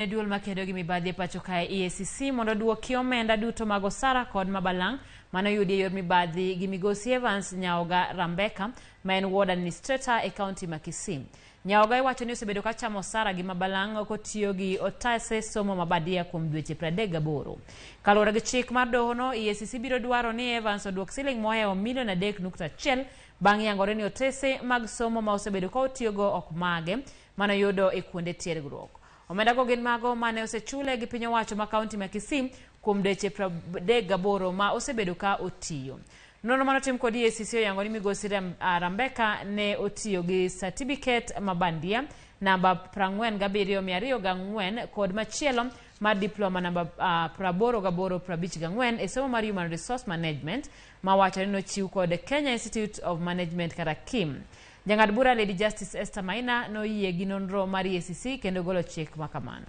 Ne duol makedo gi mibadhi e pacho kae EACC mondo oduoki omenda duto mag osara kod mabalang' mane oyudi e yor mibadhi gi migosi Evans Nyaoga Rambeka ma en ward administrator e kaunti ma Kisii. Nyaoga iwacho ni osebedo ka chamo osara gi mabalang' kotiyo gi otase somo ma badia kuom dweche 38. Kaluwore gi chik mar dohono, EACC biro dwaro ni Evans oduok siling' mohewo milion 3.1 bang' yangore ni otese mag somo ma osebedo ka otiyogo ok mage mane oyudo e kuonde tiegruok. Omenda go gin mago mane osechule gi piny owacho ma kaunti ma Kisii kuom dweche 38 ma osebedo ka otiyo. Nonro mane otim kod EACC oyango ni migosi Rambeka ne otiyo gi satibiket ma bandia namba 47204 kod machielo mar diploma namba 8854 e somo mar Human Resource Management ma wacho ni nochiw kod Kenya Institute of Management kata KIM. Jang'ad bura Lady Justice Esther Maina noyie gi nonro mar EACC kendo golo chik ma kamano.